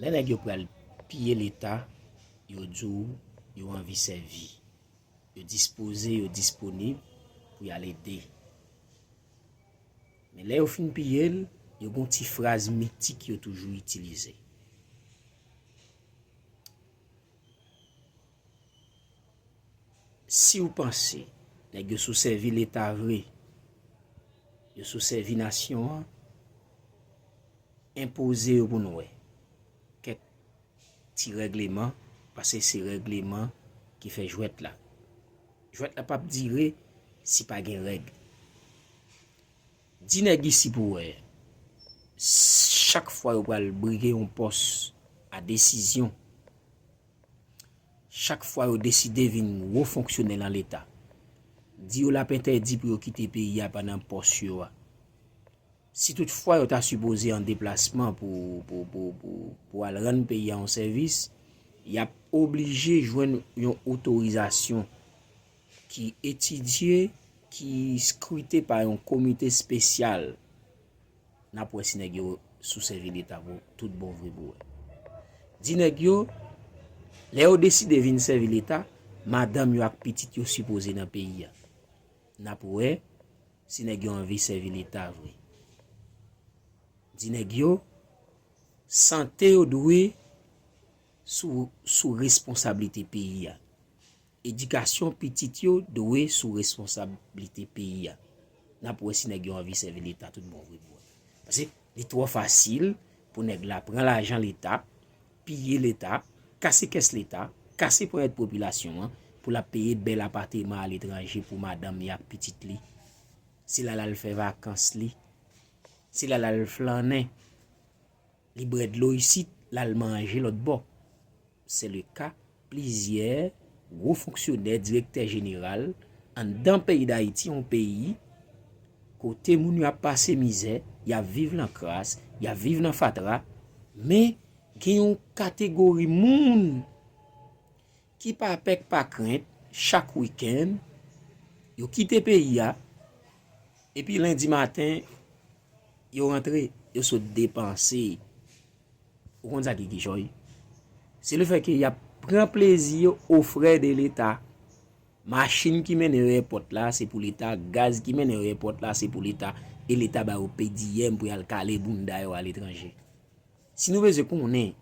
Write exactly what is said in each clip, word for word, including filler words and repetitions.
Lè nèg yo pral piye Leta, yo di w yo anvi sèvi. Yo dispoze, yo disponib pou y al ede. Men lè yo fin piye l, yo gen yon ti fraz mitik yo toujou itilize. Si w panse nèg yo sou sèvi Leta vre, yo sou sèvi nasyon an, enpoze yo pou n wè. Kèk ti règleman, paske se règleman ki fè jwèt la. Jwèt la p ap dire si pa gen règ. Di nèg isi pou wè, chak fwa yo pral brige yon pòs a desizyon, chak fwa yo deside vin wo fonksyonè nan Leta, di yo l ap entèdi pou yo kite peyi a pandan pòs yo a. Si toutfwa yo ta sipoze an deplasman pou, pou, pou, pou, pou al rann peyi a yon sèvis, y ap oblije jwenn yon otorizasyon ki etidye, ki skrite pa yon komite espesyal. N ap wè si nèg yo sou sèvi Leta pou tout bon vre pou wè. Di nèg yo, lè yo deside vin sèvi Leta, madanm yo ak pitit yo sipoze nan peyi a. N ap wè si nèg yo anvi sèvi Leta vre. Di nèg yo, sante yo dwe sou, sou responsablite peyi a. Edikasyon pitit yo dwe sou responsablite peyi a. N ap wè si nèg yo anvi sèvi Leta tout bon vre pou wè. Paske li twò fasil pou nèg la pran lajan Leta, piye Leta, kase kès Leta, kase ponyèt popilasyon an, pou l ap peye bèl apateman aletranje pou madanm li ak pitit li. Se la l al fè vakans li. Se la l al flannen. Li bwè dlo isit, l al manje lòt bò. Se le ka plizyè gwo fonksyonè, direktè jeneral anndan peyi Dayiti, yon peyi kote moun yo ap pase mizè, y ap viv nan kras, y ap viv nan fatra, men gen yon kategori moun ki pa pè k pa krent, chak wikenn, yo kite peyi a, epi lendi maten, yo rantre, yo sot depanse. Ou konn sa ki kichòy? Se lefètke y ap pran plezi yo aux frais de Leta. Machin ki mennen yo èpòt la, se pou Leta. Gaz ki mennen yo èpòt la, se pou Leta. E Leta ba yo per diem pou y al kale bounda yo aletranje. Si nou bezwen konnen,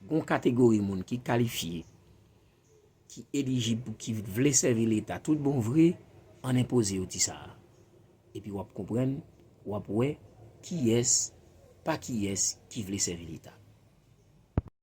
gon kategori moun ki kalifye, ki elijib, ki vle sèvi Leta tout bon vre, ann enpoze yo ti sa a. Epi w ap konprann, w ap wè kiyès, pa kiyès ki vle sèvi Leta.